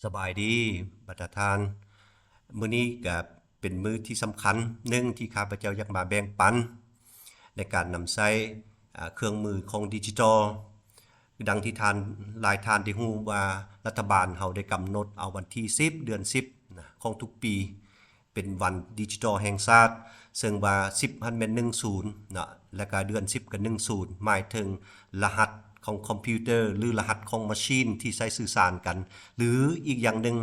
ສະບາຍດີບັນດາທ່ານ. ມື້ນີ້ກະເປັນມື້ທີ່ສຳຄັນໜຶ່ງທີ່ຂ້າພະເຈົ້າຢາກມາແບ່ງປັນໃນການນຳໃຊ້ ອາ ເຄື່ອງມືຂອງດິຈິຕອລ. ດັ່ງທີ່ທ່ານ ຫຼາຍທ່ານໄດ້ຮູ້ວ່າ ລັດຖະບານເຮົາໄດ້ກຳນົດເອົາວັນທີສິບ ເດືອນສິບນະ ຂອງທຸກປີ ເປັນວັນດິຈິຕອລແຫ່ງຊາດ, ເຊິ່ງວ່າສິບຫັ້ນແມ່ນໜຶ່ງສູນເນາະ ແລະກະເດືອນສິບກໍໜຶ່ງສູນ ໝາຍເຖິງລະຫັດຂອງຄອມພິວເຕີ ຫຼື ລະຫັດຂອງມາຊີນທີ່ໃຊ້ສື່ສານກັນ ຫຼືອີກຢ່າງໜຶ່ງ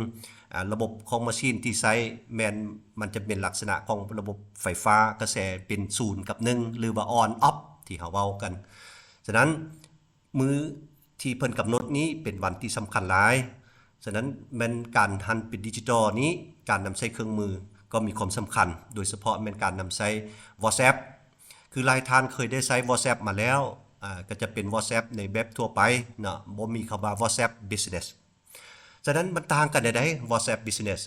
ອາ ລະບົບຂອງມາຊີນທີ່ໃຊ້ແມ່ນ ມັນຈະເປັນລັກສະນະຂອງລະບົບໄຟຟ້າ ກະແສເປັນສູນກັບໜຶ່ງ ຫຼືວ່າອອນອອບ ທີ່ເຮົາເວົ້າກັນ. ສະນັ້ນ ມື້ທີ່ເພິ່ນກຳນົດນີ້ເປັນວັນທີ່ສຳຄັນຫຼາຍ. ສະນັ້ນແມ່ນການຫັນເປັນດິຈິຕອລນີ້ ການນຳໃຊ້ເຄື່ອງມືກໍມີຄວາມສຳຄັນ, ໂດຍສະເພາະແມ່ນການນຳໃຊ້ WhatsApp. ຄືຫຼາຍທ່ານເຄີຍໄດ້ໃຊ້ WhatsApp ມາແລ້ວ, ອາ, ກໍຈະເປັນ WhatsApp ໃນແບບທົ່ວໄປເນາະ, ບໍ່ມີຄຳວ່າ WhatsApp Business. ສະນັ້ນມັນຕ່າງກັນແນວໃດ WhatsApp Business?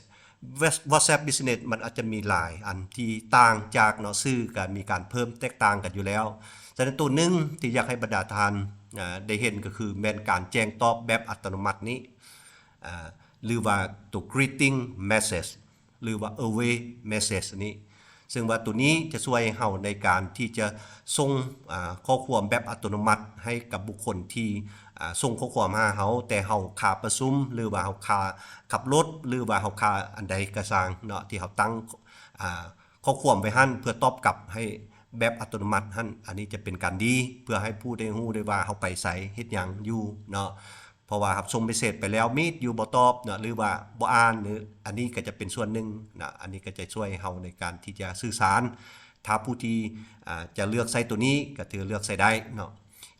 Whats- WhatsApp Business ມັນອາດຈະມີຫຼາຍອັນທີ່ຕ່າງຈາກເນາະ, ຊື່ກໍມີການເພີ່ມແຕກຕ່າງກັນຢູ່ແລ້ວ. ສະນັ້ນໂຕໜຶ່ງທີ່ຢາກໃຫ້ບັນດາທ່ານ ອາ ໄດ້ເຫັນກໍຄືແມ່ນການແຈ້ງຕອບແບບອັດຕະໂນມັດນີ້ ອາ ຫຼືວ່າໂຕ Greeting Message ຫຼືວ່າ Away Message ນີ້ ເຊິ່ງວ່າໂຕນີ້ຈະຊ່ວຍເຮົາໃນການທີ່ຈະສົ່ງ ອາ ຂໍ້ຄວາມແບບອັດຕະໂນມັດໃຫ້ກັບບຸກຄົນທີ່ ອາ ສົ່ງຂໍ້ຄວາມຫາເຮົາ ແຕ່ເຮົາຄາປະຊຸມ ຫຼືວ່າເຮົາຄາຂັບລົດ ຫຼືວ່າເຮົາຄາອັນໃດກໍຊ່າງເນາະ ທີ່ເຮົາຕັ້ງ ອາ ຂໍ້ຄວາມໄວ້ຫັ້ນເພື່ອຕອບກັບໃຫ້ແບບອັດຕະໂນມັດຫັ້ນ. ອັນນີ້ຈະເປັນການດີ ເພື່ອໃຫ້ຜູ້ໄດ້ຮູ້ໄດ້ວ່າເຮົາໄປໃສ ເຮັດຫຍັງຢູ່ເນາະ. ເພາະວ່າຮັບສົ່ງເມສເສດໄປແລ້ວ ມີດຢູ່ບໍ່ຕອບເນາະ ຫຼືວ່າບໍ່ອ່ານ ຫຼື ອັນນີ້ກໍຈະເປັນສ່ວນໜຶ່ງນະ, ອັນນີ້ກໍຈະຊ່ວຍເຮົາໃນການທີ່ຈະສື່ສານ. ຖ້າຜູ້ທີ່ ອາ ຈະເລືອກໃຊ້ໂຕນີ້ກໍຖືເລືອກໃຊ້ໄດ້ເນາະ.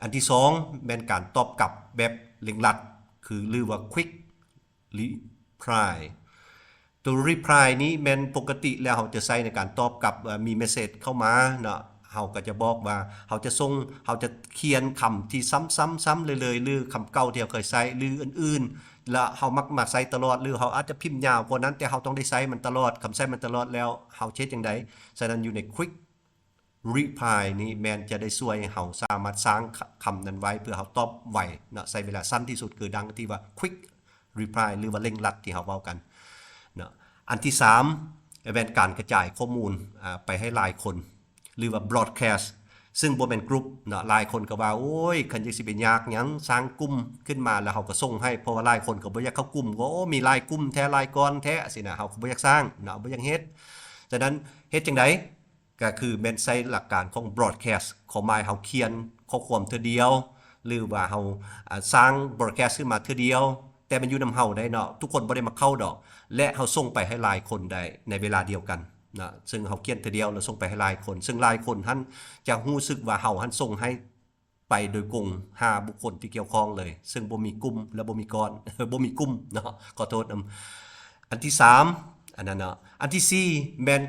ອັນທີສອງ ແມ່ນການຕອບກັບແບບເລັ່ງລັດ ຄື ຫຼືວ່າ Quick Reply. ໂຕ Reply ນີ້ແມ່ນປົກກະຕິແລ້ວເຮົາຈະໃຊ້ໃນການຕອບກັບ ເອີ ມີເມສເສດເຂົ້າມາເນາະ, ເຮົາກໍຈະບອກວ່າເຮົາຈະສົ່ງ ເຮົາຈະຂຽນຄຳທີ່ຊ້ຳໆໆເລື້ອຍໆ ຫຼືຄຳເກົ່າທີ່ເຮົາເຄີຍໃຊ້ ຫຼືອື່ນໆ ແລ້ວເຮົາມັກມາໃຊ້ຕະຫຼອດ ຫຼືເຮົາອາດຈະພິມຍາວກວ່ານັ້ນ ແຕ່ເຮົາຕ້ອງໄດ້ໃຊ້ມັນຕະຫຼອດ. ຄຳໃຊ້ມັນຕະຫຼອດແລ້ວເຮົາຈະເຮັດຈັ່ງໃດ? ສະນັ້ນຢູ່ໃນ Quick Reply ນີ້ແມ່ນຈະໄດ້ຊ່ວຍໃຫ້ເຮົາສາມາດສ້າງຄ- ຄຳນັ້ນໄວ້ ເພື່ອເຮົາຕອບໄວເນາະ, ໃຊ້ເວລາສັ້ນທີ່ສຸດ ຄືດັ່ງທີ່ວ່າ Quick Reply ຫຼືວ່າເລັ່ງລັດທີ່ເຮົາເວົ້າກັນເນາະ. ອັນທີສາມ ແມ່ນການກະຈາຍຂໍ້ມູນ ອາ ໄປໃຫ້ຫຼາຍຄົນ ຫຼືວ່າ Broadcast ຊຶ່ງບໍ່ແມ່ນ Group ເນາະ. ຫຼາຍຄົນກໍວ່າ ໂອ້ຍ ຄັນຈະຊິໄປຍາກຫຍັງ ສ້າງກຸ່ມຂຶ້ນມາແລ້ວເຮົາກໍສົ່ງໃຫ້, ເພາະວ່າຫຼາຍຄົນກໍບໍ່ຢາກເຂົ້າກຸ່ມ ກໍ ໂອ້ ມີຫຼາຍກຸ່ມແທ້ ຫຼາຍກ້ອນແທ້ ຊີ້ນະ, ເຮົາກໍບໍ່ຢາກສ້າງເນາະ, ບໍ່ຢາກເຮັດ. ສະນັ້ນເຮັດຈັ່ງໃດ? ກໍຄືແມ່ນໃຊ້ຫຼັກການຂອງ Broadcast ຄວາມໝາຍເຮົາຂຽນຂໍ້ຄວາມເທື່ອດຽວ ຫຼືວ່າເຮົາ ອາ ສ້າງ Broadcast ຂຶ້ນມາເທື່ອດຽວ ແຕ່ມັນຢູ່ນຳເຮົາໄດ໋ເນາະ, ທຸກຄົນບໍ່ໄດ້ມາເຂົ້າດອກ ແລະ ເຮົາສົ່ງໄປໃຫ້ຫຼາຍຄົນໄດ້ໃນເວລາດຽວກັນເນາະ. ເຊິ່ງເຮົາຂຽນເທື່ອດຽວແລ້ວສົ່ງໄປໃຫ້ຫຼາຍຄົນ ເຊິ່ງຫຼາຍຄົນຫັ້ນຈະຮູ້ສຶກວ່າເຮົາຫັ້ນສົ່ງໃຫ້ໄປໂດຍກົງຫາບຸກຄົນທີ່ກ່ຽວຂ້ອງເລີຍ, ເຊິ່ງບໍ່ມີກຸ່ມ ແລະ ບໍ່ມີກ້ອນ ບໍ່ມີກຸ່ມເນາະ, ຂໍໂທດນຳ. ອັນທີສາມ ອັນນັ້ນເນາະ. ອັນທີສີ່ ແມ່ນ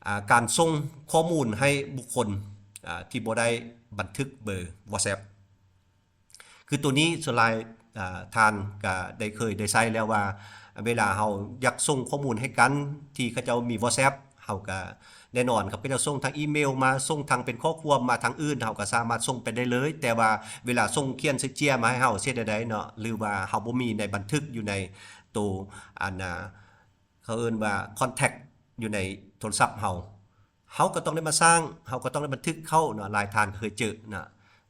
ອາ ການສົ່ງຂໍ້ມູນໃຫ້ບຸກຄົນ ອາ ທີ່ບໍ່ໄດ້ບັນທຶກເບີ WhatsApp. ຄືໂຕນີ້ສ່ວນຫຼາຍ ອາ ທ່ານກະໄດ້ເຄີຍໄດ້ໃຊ້ແລ້ວວ່າ ເວລາເຮົາຢາກສົ່ງຂໍ້ມູນໃຫ້ກັນ ທີ່ເຂົາເຈົ້າມີ WhatsApp ເຮົາກະແນ່ນອນ ເຂົາເຈົ້າສົ່ງທາງອີເມວມາ, ສົ່ງທາງເປັນຂໍ້ຄວາມມາທາງອື່ນ ເຮົາກະສາມາດສົ່ງໄປໄດ້ເລີຍ. ແຕ່ວ່າເວລາສົ່ງຂຽນໃສ່ເຈ້ຍມາໃຫ້ເຮົາ ເຮັດແນວໃດເນາະ ຫຼືວ່າເຮົາບໍ່ມີໃນບັນທຶກຢູ່ໃນໂຕ ອັນ ອາ ເຂົາເອີ້ນວ່າ contact ຢູ່ໃນໂທລະສັບເຮົາ, ເຮົາກໍຕ້ອງໄດ້ມາສ້າງ, ເຮົາກໍຕ້ອງໄດ້ບັນທຶກເຂົ້າເນາະ. ຫຼາຍທ່ານກໍເຄີຍເຈີນະ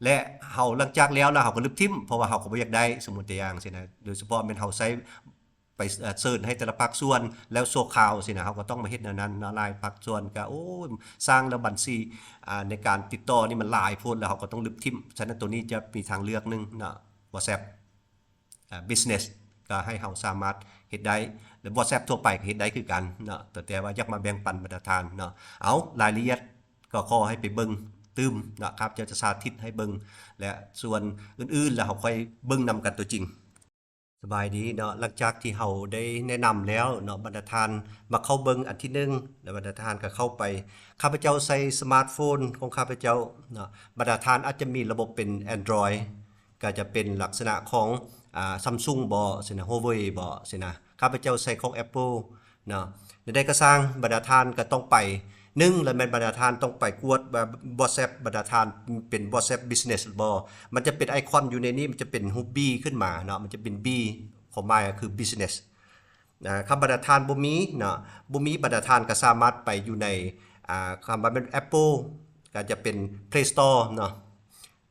ແລະ ເຮົາຫຼັງຈາກແລ້ວລະ ເຮົາກໍລຶບຖິ້ມ ເພາະວ່າເຮົາກໍບໍ່ຢາກໄດ້, ສົມມຸດຕົວຢ່າງຊີ້ນະ, ໂດຍສະເພາະແມ່ນເຮົາໃຊ້ໄປ ເອີ ເຊີນໃຫ້ແຕ່ລະພາກສ່ວນ ແລ້ວຊົ່ວຄາວຊີ້ນະ, ເຮົາກໍຕ້ອງມາເຮັດແນວນັ້ນເນາະ. ຫຼາຍພາກສ່ວນກໍ ໂອ້ຍ ສ້າງແລ້ວບັນຊີ ອາ ໃນການຕິດຕໍ່ນີ້ມັນຫຼາຍໂພດ ແລ້ວເຮົາກໍຕ້ອງລຶບຖິ້ມ. ສະນັ້ນໂຕນີ້ຈະມີທາງເລືອກໜຶ່ງເນາະ, WhatsApp ອາ Business ກໍໃຫ້ເຮົາສາມາດເຮັດໄດ້ ແລະ WhatsApp ທົ່ວໄປກໍເຮັດໄດ້ຄືກັນເນາະ, ແຕ່ ແຕ່ວ່າຢາກມາແບ່ງປັນບັນດາທ່ານເນາະ. ເອົາ ລາຍລະອຽດກໍຂໍໃຫ້ໄປເບິ່ງຕື່ມເນາະ, ຂ້າພະເຈົ້າຈະສາທິດໃຫ້ເບິ່ງ ແລະ ສ່ວນອື່ນໆ ແລ້ວເຮົາຄ່ອຍເບິ່ງນຳກັນຕົວຈິງ. ສະບາຍດີເນາະ, ຫຼັງຈາກທີ່ເຮົາໄດ້ແນະນຳແລ້ວເນາະ, ບັນດາທ່ານມາເຂົ້າເບິ່ງອັນທີໜຶ່ງ ແລະ ບັນດາທ່ານກໍເຂົ້າໄປ. ຂ້າພະເຈົ້າໃຊ້ສະມາດໂຟນຂອງຂ້າພະເຈົ້າເນາະ, ບັນດາທ່ານອາດຈະມີລະບົບເປັນ Android ກໍຈະເປັນລັກສະນະຂອງ ອາ Samsung ບໍ ຊີ້ນະ, Huawei ບໍ ຊີ້ນະ, ຂ້າພະເຈົ້າໃຊ້ຂອງ Apple ເນາະ. ແນວໃດກໍຊ່າງ ບັນດາທ່ານກໍຕ້ອງໄປ ໜຶ່ງ ລະແມ່ນບັນດາທ່ານຕ້ອງໄປກວດວ່າ WhatsApp ບັນດາທ່ານເປັນ WhatsApp Business ບໍ, ມັນຈະເປັນໄອຄອນຢູ່ໃນນີ້ ມັນຈະເປັນຮູບ B ຂຶ້ນມາເນາະ, ມັນຈະເປັນ B ຄວາມໝາຍກໍຄື Business. ນະ ຄັນບັນດາທ່ານບໍ່ມີເນາະ ບໍ່ມີ ບັນດາທ່ານກໍສາມາດໄປຢູ່ໃນ ອ່າ ຄຳວ່າແມ່ນ Apple ກໍຈະເປັນ Play Store ເນາະ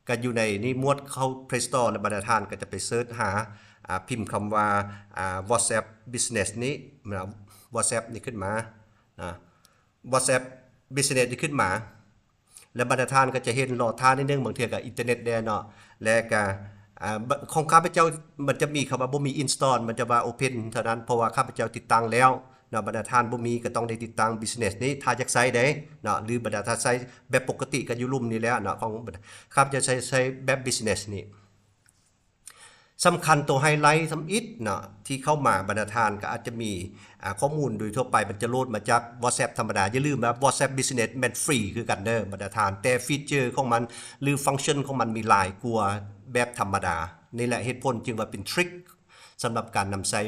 ກໍຢູ່ໃນນີ້ໝວດເຂົ້າ Play Store ແລ້ວບັນດາທ່ານກໍຈະໄປເສີດຫາ ອ່າ ພິມຄຳວ່າ ອ່າ WhatsApp Business ນີ້ນະ WhatsApp ນີ້ຂຶ້ນມານະ WhatsApp Business ນີ້ຂຶ້ນມາ ແລະບັນດາທ່ານກໍຈະເຫັນ ລໍຖ້ານິດໜຶ່ງ ບາງເທື່ອກໍອິນເຕີເນັດແດ່ເນາະ ແລະກະ ອ່າ ຂອງຂ້າພະເຈົ້າ ມັນຈະມີຄຳວ່າບໍ່ມີ install ມັນຈະວ່າ open ເທົ່ານັ້ນ ເພາະວ່າຂ້າພະເຈົ້າຕິດຕັ້ງແລ້ວເນາະ ບັນດາທ່ານບໍ່ມີກໍຕ້ອງໄດ້ຕິດຕັ້ງ Business ນີ້ ຖ້າຢາກໃຊ້ເດ້ເນາະ ຫຼືບັນດາທ່ານໃຊ້ແບບປົກກະຕິກໍຢູ່ລຸ່ມນີ້ແລ້ວເນາະ ຂອງຂ້າພະເຈົ້າໃຊ້ ໃຊ້ແບບ Business ນີ້. ສຳຄັນໂຕໄຮໄລທຳອິດເນາະ ທີ່ເຂົ້າມາບັນດາທ່ານກໍອາດຈະມີ ອ່າ ຂໍ້ມູນໂດຍທົ່ວໄປ ມັນຈະໂຫຼດມາຈາກ WhatsApp ທຳມະດາ. ຢ່າລືມວ່າ WhatsApp Business ແມ່ນຟຣີຄືກັນເດີບັນດາທ່ານ ແຕ່ຟີເຈີຂອງມັນ ຫຼື ຟັງຊັນຂອງມັນມີຫຼາຍກວ່າແບບທຳມະດາ. ນີ້ແຫຼະເຫດຜົນຈຶ່ງວ່າເປັນທຣິກສຳລັບການນຳໃຊ້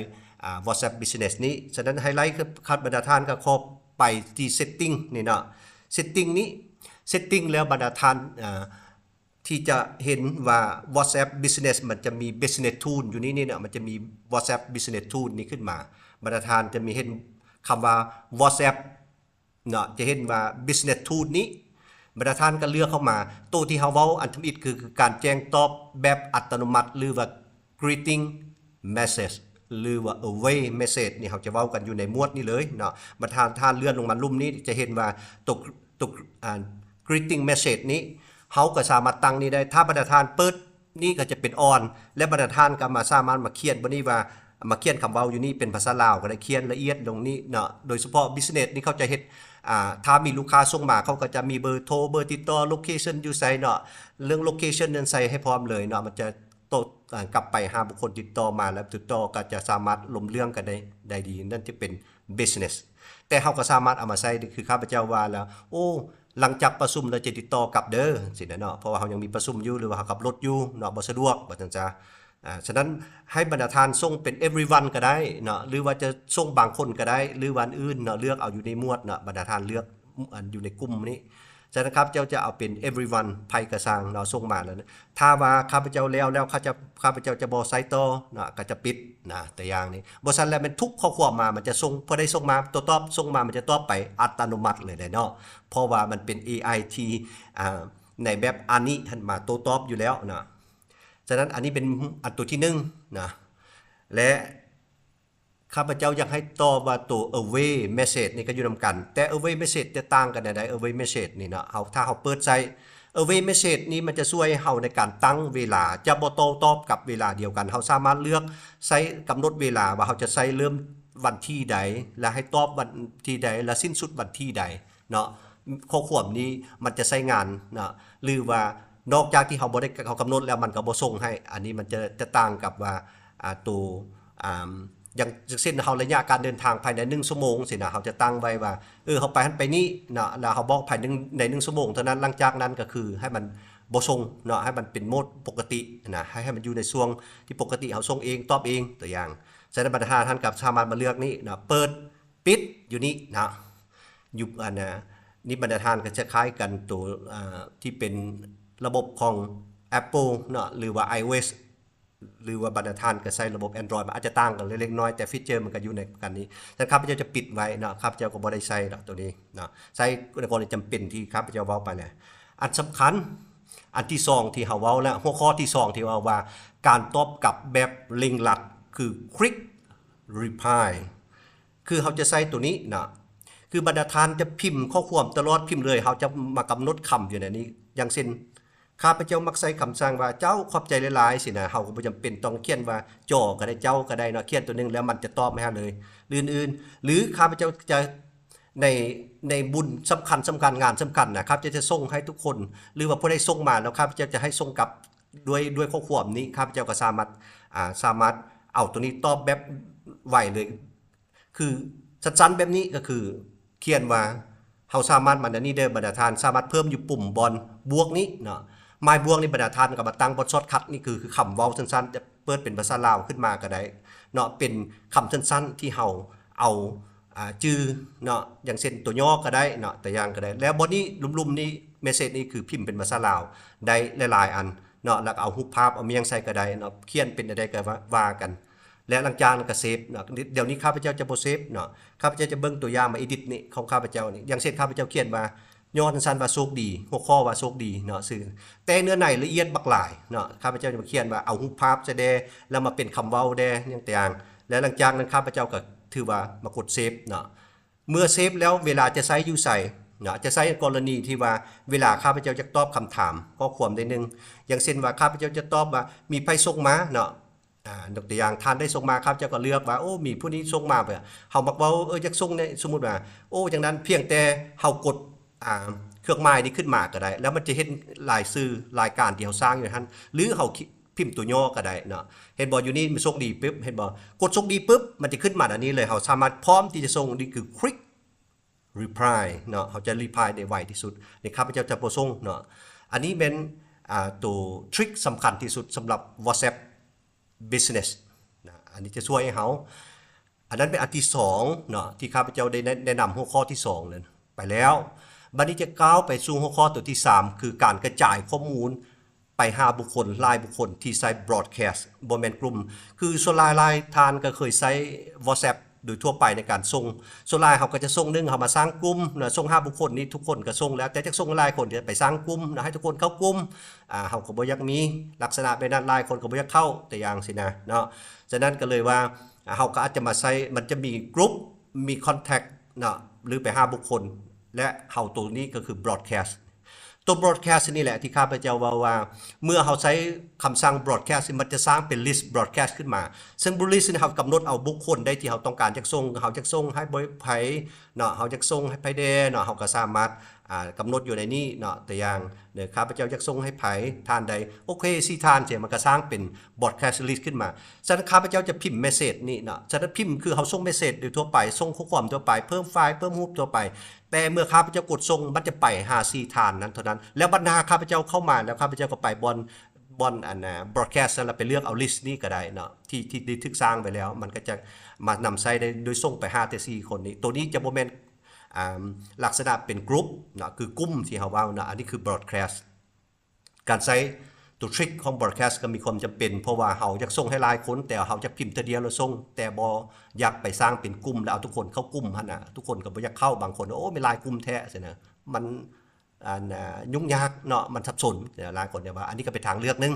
ອ່າ WhatsApp Business ນີ້. ສະນັ້ນໄຮໄລຄື ຄັນບັນດາທ່ານກໍຂໍໄປທີ່ Setting ນີ້ເນາະ Setting ນີ້ Setting ແລ້ວບັນດາທ່ານ ອ່າ ທີ່ຈະເຫັນວ່າ WhatsApp Business ມັນຈະມີ Business Tool ຢູ່ນີ້ນີ້ນະ ມັນຈະມີ WhatsApp Business Tool ນີ້ຂຶ້ນມາ. ບັນດາທ່ານຈະມີເຫັນຄຳວ່າ WhatsApp ເນາະ ຈະເຫັນວ່າ Business Tool ນີ້ ບັນດາທ່ານກໍເລືອກເຂົ້າມາ. ໂຕທີ່ເຮົາເວົ້າອັນທຳອິດຄື ຄືການແຈ້ງຕອບແບບອັດຕະໂນມັດ ຫຼືວ່າ Greeting Message ຫຼືວ່າ Away Message ນີ້ ເຮົາຈະເວົ້າກັນຢູ່ໃນໝວດນີ້ເລີຍເນາະ. ບັນດາທ່ານເລື່ອນລົງມາລຸ່ມນີ້ ຈະເຫັນວ່າໂຕ ໂຕ ອ່າ Greeting Message ນີ້ ເຮົາກໍສາມາດຕັ້ງນີ້ໄດ້. ຖ້າບັນດາທ່ານເປີດນີ້ກໍຈະເປັນ On ແລະບັນດາທ່ານກໍມາ ສາມາດມາຂຽນບ່ອນນີ້ວ່າ ມາຂຽນຄຳເວົ້າຢູ່ນີ້ເປັນພາສາລາວກໍໄດ້ ຂຽນລະອຽດລົງນີ້ເນາະ. ໂດຍສະເພາະ Business ນີ້ເຂົາຈະເຮັດ ອ່າ ຖ້າມີລູກຄ້າສົ່ງມາ ເຂົາກໍຈະມີເບີໂທ ເບີຕິດຕໍ່ Location ຢູ່ໃສເນາະ ເລື່ອງ Location ນັ້ນໃສ່ໃຫ້ພ້ອມເລີຍເນາະ ມັນຈະ ໂຕ ອ່າ ກັບໄປຫາບຸກຄົນຕິດຕໍ່ມາ ແລ້ວຕິດຕໍ່ກໍຈະສາມາດລົມເລື່ອງກັນໄດ້ ໄດ້ດີ. ນັ້ນຈະເປັນ Business ແຕ່ເຮົາກໍສາມາດເອົາມາໃຊ້ ຄືຂ້າພະເຈົ້າວ່າແລ້ວ ໂອ້ ຫຼັງຈາກປະຊຸມແລ້ວຈະຕິດຕໍ່ກັບເດີ ຊີ້ນະເນາະ ເພາະວ່າເຮົາຍັງມີປະຊຸມຢູ່ ຫຼືວ່າເຮົາຂັບລົດຢູ່ເນາະ ບໍ່ສະດວກ ວ່າຊັ້ນຊະ. ອ່າ ສະນັ້ນໃຫ້ບັນດາທ່ານສົ່ງເປັນ everyone ກໍໄດ້ເນາະ ຫຼືວ່າຈະສົ່ງບາງຄົນກໍໄດ້ ຫຼືວ່າອັນອື່ນເນາະ ເລືອກເອົາຢູ່ໃນໝວດເນາະ ບັນດາທ່ານເລືອກ ອັນ ຢູ່ໃນກຸ່ມນີ້. ສະນັ້ນຂ້າພະເຈົ້າຈະເອົາເປັນ everyone ໃຜກໍຊ່າງເນາະ ສົ່ງມາແລ້ວ ຖ້າວ່າຂ້າພະເຈົ້າແລ້ວ ແລ້ວຂ້າຈະ ຂ້າພະເຈົ້າຈະບໍ່ໃຊ້ຕໍ່ເນາະ ກໍຈະປິດນະ ຕົວຢ່າງນີ້. ບໍ່ຊັ້ນແລ້ວແມ່ນທຸກຂໍ້ຄວາມມາ ມັນຈະສົ່ງ ຜູ້ໃດສົ່ງມາ ໂຕຕອບສົ່ງມາ ມັນຈະຕອບໄປອັດຕະໂນມັດເລີຍເດ້ເນາະ ເພາະວ່າມັນເປັນ ເອໄອ ທີ່ ອ່າ ໃນແບບອານິຫັ້ນມາໂຕຕອບຢູ່ແລ້ວເນາະ. ສະນັ້ນອັນນີ້ເປັນອັນຕົວທີໜຶ່ງນະ ແລະ ຂ້າພະເຈົ້າຢາກໃຫ້ຕອບວ່າໂຕ away message ນີ້ກໍຢູ່ນຳກັນ ແຕ່ away message ຈະຕ່າງກັນແນວໃດ? Away message ນີ້ເນາະ ເຮົາ ຖ້າເຮົາເປີດໃຊ້ away message ນີ້ ມັນຈະຊ່ວຍເຮົາໃນການຕັ້ງເວລາ ຈະບໍ່ໂຕ້ຕອບກັບເວລາດຽວກັນ. ເຮົາສາມາດເລືອກໃຊ້ ກຳນົດເວລາວ່າເຮົາຈະໃຊ້ເລີ່ມວັນທີໃດ ແລະ ໃຫ້ຕອບວັນທີໃດ ແລະ ສິ້ນສຸດວັນທີໃດເນາະ. ຂໍ້ຄວາມນີ້ມັນຈະໃຊ້ງານເນາະ ຫຼືວ່ານອກຈາກທີ່ເຮົາບໍ່ໄດ້ ເຮົາກຳນົດແລ້ວ ມັນກໍບໍ່ສົ່ງໃຫ້. ອັນນີ້ມັນຈະ ຈະຕ່າງກັບວ່າ ອ່າ ໂຕ ອ່າ ຢ່າງ ຢ່າງເຊັ່ນ ເຮົາໄລຍະການເດີນທາງພາຍໃນໜຶ່ງຊົ່ວໂມງຊີ້ນະ ເຮົາຈະຕັ້ງໄວ້ວ່າ ເອີ ເຮົາໄປຫັ້ນໄປນີ້ເນາະ ແລ້ວເຮົາບອກພາຍໃນໜຶ່ງ ໃນໜຶ່ງຊົ່ວໂມງເທົ່ານັ້ນ ຫຼັງຈາກນັ້ນກໍຄືໃຫ້ມັນບໍ່ສົ່ງເນາະ ໃຫ້ມັນເປັນໂໝດປົກກະຕິນະ ໃຫ້ ໃຫ້ມັນຢູ່ໃນຊ່ວງທີ່ປົກກະຕິ ເຮົາສົ່ງເອງ ຕອບເອງ ຕົວຢ່າງ. ສະນັ້ນບັນດາທ່ານກໍສາມາດມາເລືອກນີ້ເນາະ ເປີດ ປິດ ຢູ່ນີ້ເນາະ ຢູ່ ອັນ ອ່າ ນີ້ບັນດາທ່ານກໍຈະຄ້າຍກັນໂຕ ອ່າ ທີ່ເປັນລະບົບຂອງ Apple ເນາະ ຫຼືວ່າ iOS ຫຼືວ່າບັນດາທ່ານກໍໃຊ້ລະບົບ Android ມັນອາດຈະຕ່າງກັນເລັກໆນ້ອຍໆ ແຕ່ຟີເຈີມັນກໍຢູ່ໃນກັນນີ້. ແຕ່ຂ້າພະເຈົ້າຈະປິດໄວ້ເນາະ ຂ້າພະເຈົ້າກໍບໍ່ໄດ້ໃຊ້ດອກໂຕນີ້ເນາະ ໃຊ້ໃນກໍລະນີຈຳເປັນທີ່ຂ້າພະເຈົ້າເວົ້າໄປແຫຼະ. ອັນສຳຄັນ ອັນທີສອງທີ່ເຮົາເວົ້າ ແລະ ຫົວຂໍ້ທີສອງທີ່ເວົ້າວ່າ ການຕອບກັບແບບເລັ່ງລັດ ຄື Quick Reply ຄືເຮົາຈະໃຊ້ໂຕນີ້ນະ ຄືບັນດາທ່ານຈະພິມຂໍ້ຄວາມຕະຫຼອດ ພິມເລີຍ ເຮົາຈະມາກຳນົດຄຳຢູ່ໃນນີ້. ຢ່າງເຊັ່ນ ຂ້າພະເຈົ້າມັກໃຊ້ຄຳສັ່ງວ່າ ເຈົ້າ ຂອບໃຈຫຼາຍໆ ຊີ້ນະ ເຮົາກໍບໍ່ຈຳເປັນຕ້ອງຂຽນວ່າ ຈອ ກໍໄດ້ ເຈົ້າ ກໍໄດ້ເນາະ ຂຽນໂຕໜຶ່ງແລ້ວມັນຈະຕອບໃຫ້ເຮົາເລີຍ. ອື່ນໆ ຫຼື ຂ້າພະເຈົ້າຈະ ໃນ ໃນບຸນສຳຄັນໆ ງານສຳຄັນນະ ຂ້າພະເຈົ້າຈະສົ່ງໃຫ້ທຸກຄົນ ຫຼືວ່າຜູ້ໃດສົ່ງມາແລ້ວ ຂ້າພະເຈົ້າຈະໃຫ້ສົ່ງກັບ ດ້ວຍ ດ້ວຍຂໍ້ຄວາມນີ້ ຂ້າພະເຈົ້າກໍສາມາດ ອ່າ ສາມາດເອົາໂຕນີ້ຕອບແບບໄວເລີຍ. ຄືສັ້ນໆແບບນີ້ກໍຄືຂຽນວ່າ ເຮົາສາມາດມາອັນນີ້ເດີ ບັນດາທ່ານສາມາດເພີ່ມຢູ່ປຸ່ມບ່ອນບວກນີ້ເນາະ ໝາຍບວກນີ້ ບັນດາທ່ານກໍມາຕັ້ງບ່ອນຊອດຄັດ ນີ້ຄື ຄືຄຳເວົ້າສັ້ນໆ ຈະເປີດເປັນພາສາລາວຂຶ້ນມາກໍໄດ້ເນາະ ເປັນຄຳສັ້ນໆທີ່ເຮົາເອົາ ອ່າ ຈື່ເນາະ ຢ່າງເຊັ່ນຕົວຫຍໍ້ກໍໄດ້ເນາະ ຕົວຢ່າງກໍໄດ້. ແລ້ວບ່ອນນີ້ ລຸ່ມໆນີ້ message ນີ້ຄືພິມເປັນພາສາລາວໄດ້ຫຼາຍໆອັນເນາະ ແລ້ວກໍເອົາຮູບພາບ ເອົາແມ່ນຫຍັງໃສ່ກໍໄດ້ເນາະ ຂຽນເປັນອັນໃດກໍວ່າ ວ່າກັນ. ແລະ ຫຼັງຈາກນັ້ນກໍເຊບເນາະ. ດຽວນີ້ຂ້າພະເຈົ້າຈະບໍ່ເຊບເນາະ, ຂ້າພະເຈົ້າຈະເບິ່ງຕົວຢ່າງມາເອດິດນີ້ຂອງຂ້າພະເຈົ້ານີ້. ຢ່າງເຊັ່ນ ຂ້າພະເຈົ້າຂຽນວ່າ ຍ້ອນຊັ້ນວ່າໂຊກດີ, ຫົວຂໍ້ວ່າໂຊກດີເນາະ, ຊື່. ແຕ່ເນື້ອໃນລະອຽດບັກຫຼາຍເນາະ, ຂ້າພະເຈົ້າຈະມາຂຽນວ່າ ເອົາຮູບພາບໃສ່ແດ່ ແລ້ວມາເປັນຄຳເວົ້າແດ່ ຫຍັງຕ່າງ. ແລ້ວຫຼັງຈາກນັ້ນ ຂ້າພະເຈົ້າກໍຖືວ່າມາກົດເຊບເນາະ. ເມື່ອເຊບແລ້ວ ເວລາຈະໃຊ້ຢູ່ໃສເນາະ, ຈະໃຊ້ໃນກໍລະນີທີ່ວ່າ ເວລາຂ້າພະເຈົ້າຢາກຕອບຄຳຖາມຂໍ້ຄວາມໃດໜຶ່ງ, ຢ່າງເຊັ່ນວ່າ ຂ້າພະເຈົ້າຈະຕອບວ່າ ມີໃຜສົ່ງມາເນາະ, ອາ ຍົກຕົວຢ່າງ ທ່ານໃດສົ່ງມາ, ຂ້າພະເຈົ້າກໍເລືອກວ່າ ໂອ້ ມີຜູ້ນີ້ສົ່ງມາ, ເຮົາມັກເວົ້າ ເອີ ຢາກສົ່ງໃນ ສົມມຸດວ່າ ໂອ້ ຈັ່ງນັ້ນ ພຽງແຕ່ເຮົາກົດ ອາ ເຄື່ອງໝາຍນີ້ຂຶ້ນມາກໍໄດ້ ແລ້ວມັນຈະເຫັນລາຍຊື່ລາຍການທີ່ເຮົາສ້າງຢູ່ຫັ້ນ ຫຼື ເຮົາພິມຕົວຫຍໍ້ກໍໄດ້ເນາະ. ເຫັນບໍ່ ຢູ່ນີ້ມັນໂຊກດີປຶບ ເຫັນບໍ່ ກົດໂຊກດີປຶບ ມັນຈະຂຶ້ນມາອັນນີ້ເລີຍ, ເຮົາສາມາດພ້ອມທີ່ຈະສົ່ງ. ນີ້ຄື click reply ເນາະ, ເຮົາຈະ reply ໄດ້ໄວທີ່ສຸດ. ນີ້ຂ້າພະເຈົ້າຈະບໍ່ສົ່ງເນາະ. ອັນນີ້ແມ່ນ ອາ ໂຕທຣິກສຳຄັນທີ່ສຸດສຳລັບ WhatsApp Business ນະ, ອັນນີ້ຈະຊ່ວຍໃຫ້ເຮົາ. ອັນນັ້ນເປັນອັນທີສອງເນາະ ທີ່ຂ້າພະເຈົ້າໄດ້ແນະນຳຫົວຂໍ້ທີສອງນັ້ນໄປແລ້ວ. ບັດນີ້ຈະກ້າວໄປສູ່ຫົວຂໍ້ຕົວທີສາມ ຄືການກະຈາຍຂໍ້ມູນໄປຫາບຸກຄົນ ຫຼາຍບຸກຄົນທີ່ໃຊ້ broadcast ບໍ່ແມ່ນກຸ່ມ. ຄືສ່ວນຫຼາຍໆທ່ານກໍເຄີຍໃຊ້ WhatsApp ໂດຍທົ່ວໄປໃນການສົ່ງ. ສ່ວນຫຼາຍເຮົາກໍຈະສົ່ງ ໜຶ່ງ ເຮົາມາສ້າງກຸ່ມນະ, ສົ່ງຫາບຸກຄົນນີ້ທຸກຄົນກໍສົ່ງແລ້ວ, ແຕ່ຈາກສົ່ງຫຼາຍຄົນຈະໄປສ້າງກຸ່ມນະ ໃຫ້ທຸກຄົນເຂົ້າກຸ່ມ. ອາ ເຮົາກໍບໍ່ຢາກມີລັກສະນະແບບນັ້ນ, ຫຼາຍຄົນກໍບໍ່ຢາກເຂົ້າ ແຕ່ຢ່າງຊີ້ນະເນາະ. ສະນັ້ນກໍເລີຍວ່າ ເຮົາກໍອາດຈະມາໃຊ້ ມັນຈະມີ group ມີ contact ເນາະ ຫຼື ໄປຫາບຸກຄົນ ແລະ ເຮົາໂຕນີ້ກໍຄື broadcast. ໂຕ broadcast ນີ້ແຫຼະທີ່ຂ້າພະເຈົ້າເວົ້າວ່າ ເມື່ອເຮົາໃຊ້ຄຳສັ່ງ broadcast ມັນຈະສ້າງເປັນ list broadcast ຂຶ້ນມາ, ເຊິ່ງ list ນີ້ເຮົາກຳນົດເອົາບຸກຄົນໃດທີ່ເຮົາຕ້ອງການຢາກສົ່ງ, ເຮົາຢາກສົ່ງໃຫ້ໃຜເນາະ, ເຮົາຢາກສົ່ງໃຫ້ໃຜແດ່ເນາະ, ເຮົາກໍສາມາດ ອາ ກຳນົດຢູ່ໃນນີ້ເນາະ. ຕົວຢ່າງເນາະ, ຂ້າພະເຈົ້າຢາກສົ່ງໃຫ້ໃຜ ທ່ານໃດ, ໂອເຄ ສີ່ທ່ານ, ຊິມັນກໍສ້າງເປັນ broadcast list ຂຶ້ນມາ. ສະນັ້ນ ຂ້າພະເຈົ້າຈະພິມ message ນີ້ເນາະ, ສະນັ້ນພິມຄືເຮົາສົ່ງ message ໂດຍທົ່ວໄປ, ສົ່ງຂໍ້ຄວາມທົ່ວໄປ, ເພີ່ມໄຟລ໌ ເພີ່ມຮູບທົ່ວໄປ. ແຕ່ເມື່ອຂ້າພະເຈົ້າກົດສົ່ງ ມັນຈະໄປຫາສີ່ທ່ານນັ້ນເທົ່ານັ້ນ, ແລ້ວບັນດາຂ້າພະເຈົ້າເຂົ້າມາແລ້ວ ຂ້າພະເຈົ້າກໍໄປບ່ອນ ບ່ອນອັນນ່າ broadcast ແລ້ວໄປເລືອກເອົາ list ນີ້ກໍໄດ້ເນາະ ທີ່ ທີ່ໄດ້ຖືກສ້າງໄວ້ແລ້ວ, ມັນກໍຈະມານຳໃຊ້ໄດ້ໂດຍສົ່ງໄປຫາແຕ່ສີ່ຄົນນີ້. ໂຕນີ້ຈະບໍ່ແມ່ນ ອາ ລັກສະນະເປັນ group ເນາະ, ຄືກຸ່ມທີ່ເຮົາເວົ້າເນາະ, ອັນນີ້ຄື broadcast. ການໃຊ້ໂຕທຣິກຂອງ broadcast ກໍມີຄວາມຈຳເປັນ ເພາະວ່າເຮົາຢາກສົ່ງໃຫ້ຫຼາຍຄົນ ແຕ່ເຮົາຢາກພິມເທື່ອດຽວແລ້ວສົ່ງ, ແຕ່ບໍ່ຢາກໄປສ້າງເປັນກຸ່ມ ແລ້ວເອົາທຸກຄົນເຂົ້າກຸ່ມຫັ້ນນະ, ທຸກຄົນກໍບໍ່ຢາກເຂົ້າ. ບາງຄົນ ໂອ້ ມີຫຼາຍກຸ່ມແທ້ ຊີ້ນະ, ມັນ ອັນ ຫຍຸ້ງຍາກເນາະ, ມັນສັບສົນ. ຫຼາຍຄົນຈະວ່າ ອັນນີ້ກໍເປັນທາງເລືອກໜຶ່ງ.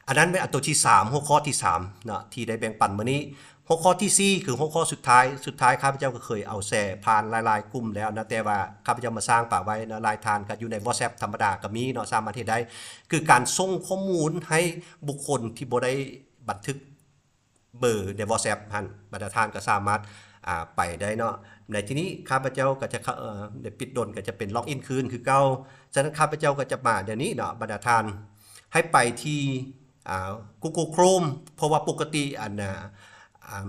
ອັນນັ້ນແມ່ນອັນໂຕທີສາມ, ຫົວຂໍ້ທີສາມເນາະ ທີ່ໄດ້ແບ່ງປັນມື້ນີ້. ຫົວຂໍ້ທີສີ່ ຄືຫົວຂໍ້ສຸດທ້າຍ, ສຸດທ້າຍຂ້າພະເຈົ້າກໍເຄີຍເອົາແຊຜ່ານຫຼາຍໆກຸ່ມແລ້ວນະ, ແຕ່ວ່າຂ້າພະເຈົ້າມາສ້າງປະໄວ້ເນາະ, ຫຼາຍທ່ານກໍຢູ່ໃນ WhatsApp ທຳມະດາກໍມີເນາະ, ສາມາດເຮັດໄດ້. ຄືການສົ່ງຂໍ້ມູນໃຫ້ບຸກຄົນທີ່ບໍ່ໄດ້ບັນທຶກເບີໃນ WhatsApp ຫັ້ນ, ບັນດາທ່ານກໍສາມາດ ອາ ໄປໄດ້ເນາະ. ໃນທີ່ນີ້ຂ້າພະເຈົ້າກໍຈະ ເອີ ໄດ້ປິດດົນ ກໍຈະເປັນ log in ຄືນຄືເກົ່າ. ສະນັ້ນ ຂ້າພະເຈົ້າກໍຈະມາດຽວນີ້ເນາະ ບັນດາທ່ານ, ໃຫ້ໄປທີ່ ອ່າ Google Chrome ເພາະວ່າປົກກະຕິອັນ ອາ ອາ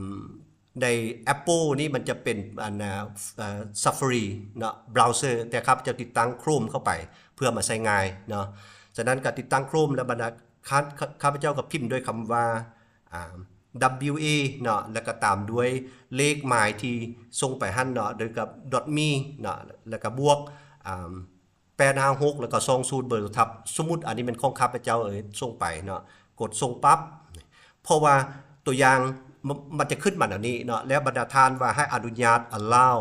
ໃນ Apple ນີ້ມັນຈະເປັນອັນ ອາ ເອີ Safari ເນາະ browser, ແຕ່ຂ້າພະເຈົ້າຕິດຕັ້ງ Chrome ເຂົ້າໄປເພື່ອມາໃຊ້ງ່າຍເນາະ. ສະນັ້ນກໍຕິດຕັ້ງ Chrome ແລ້ວບັນດາ ຂ້າ ຂ້າພະເຈົ້າກໍພິມດ້ວຍຄຳວ່າ ອາ WA ເນາະ ແລ້ວກໍຕາມດ້ວຍເລກໝາຍທີ່ສົ່ງໄປຫັ້ນເນາະ, ໂດຍກັບ .me ເນາະ ແລ້ວກໍບວກ ອາ ແປດຫ້າຫົກ ແລ້ວກໍ ສອງສູນ ເບີໂທລະສັບ. ສົມມຸດອັນນີ້ແມ່ນຂອງຂ້າພະເຈົ້າເອີ ສົ່ງໄປເນາະ, ກົດສົ່ງປັບ. ເພາະວ່າຕົວຢ່າງ ມ- ມັນຈະຂຶ້ນມາແນວນີ້ເນາະ, ແລ້ວບັນດາທ່ານວ່າໃຫ້ອະນຸຍາດ allow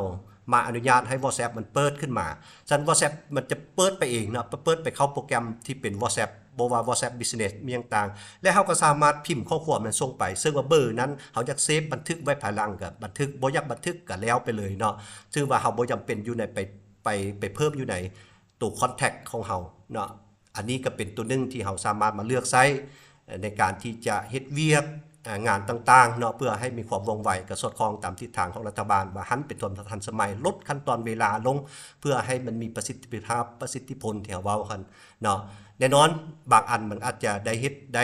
ມາອະນຸຍາດໃຫ້ WhatsApp ມັນເປີດຂຶ້ນມາ. ຊັ້ນ WhatsApp ມັນຈະເປີດໄປເອງເນາະ, ເປີດໄປເຂົ້າໂປຣແກຣມທີ່ເປັນ WhatsApp ບໍ່ວ່າ WhatsApp Business ມີຫຍັງຕ່າງ, ແລ້ວເຮົາກໍສາມາດພິມຂໍ້ຄວາມນັ້ນສົ່ງໄປ, ເຊິ່ງວ່າເບີນັ້ນເຮົາຢາກເຊບບັນທຶກໄວ້ພາຍຫຼັງກໍບັນທຶກ, ບໍ່ຢາກບັນທຶກກໍແລ້ວໄປເລີຍເນາະ. ເຊິ່ງວ່າເຮົາບໍ່ຈຳເປັນຢູ່ໃນ ໄປ ໄປ ໄປເພີ່ມຢູ່ໃນໂຕ contact ຂອງເຮົາເນາະ. ອັນນີ້ກໍເປັນຕົວໜຶ່ງທີ່ເຮົາສາມາດມາເລືອກໃຊ້ໃນການທີ່ຈະເຮັດວຽກ ອາ ງານຕ່າງໆເນາະ, ເພື່ອໃຫ້ມີຄວາມວ່ອງໄວ ກໍສອດຄ່ອງຕາມທິດທາງຂອງລັດຖະບານ ວ່າຫັນເປັນຄວາມທັນສະໄໝ, ລົດຂັ້ນຕອນເວລາລົງ ເພື່ອໃຫ້ມັນມີປະສິດທິພາບ ປະສິດທິຜົນທີ່ເຮົາເວົ້າຫັ້ນເນາະ. ແນ່ນອນ ບາງອັນມັນອາດຈະໄດ້ເຮັດໄດ້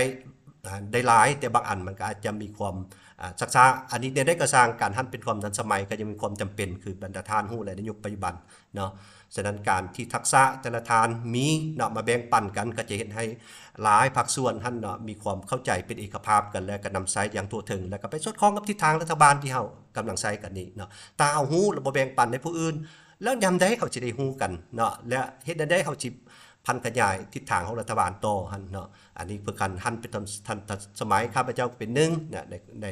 ອາ ໄດ້ຫຼາຍ, ແຕ່ບາງອັນມັນກໍອາດຈະມີຄວາມ ອາ ຊັກຊ້າ. ອັນນີ້ແນວໃດກໍຊ່າງ, ການຫັນເປັນຄວາມທັນສະໄໝກໍຍັງມີຄວາມຈຳເປັນ, ຄືບັນດາທ່ານຮູ້ແລ້ວໃນຍຸກປັດຈຸບັນເນາະ. ສະນັ້ນ ການທີ່ທັກສະແຕ່ລະທ່ານມີເນາະ ມາແບ່ງປັນກັນ ກໍຈະເຮັດໃຫ້ຫຼາຍພາກສ່ວນຫັ້ນເນາະ ມີຄວາມເຂົ້າໃຈເປັນເອກະພາບກັນ ແລະ ກໍນຳໃຊ້ຢ່າງທົ່ວເຖິງ ແລະ ກໍໄປສອດຄ່ອງກັບທິດທາງລັດຖະບານທີ່ເຮົາກຳລັງໃຊ້ກັນນີ້ເນາະ. ຖ້າເຮົາຮູ້ແລ້ວບໍ່ແບ່ງປັນໃຫ້ຜູ້ອື່ນ ແລ້ວຍາມໃດເຮົາຊິໄດ້ຮູ້ກັນເນາະ ແລະ ເຮັດແນວໃດເຮົາຊິ ຜັນຂະຫຍາຍທິດທາງຂອງລັດຖະບານຕໍ່ຫັ້ນເນາະ. ອັນນີ້ເພື່ອການຫັນໄປທັນ ທັນສະໄໝ ຂ້າພະເຈົ້າເປັນໜຶ່ງນະ ໃນ ໃນ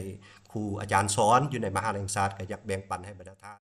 ຄູອາຈານສອນຢູ່ໃນມະຫາວິທະຍາໄລແຫ່ງຊາດ ກໍຢາກແບ່ງປັນໃຫ້ບັນດາທ່ານ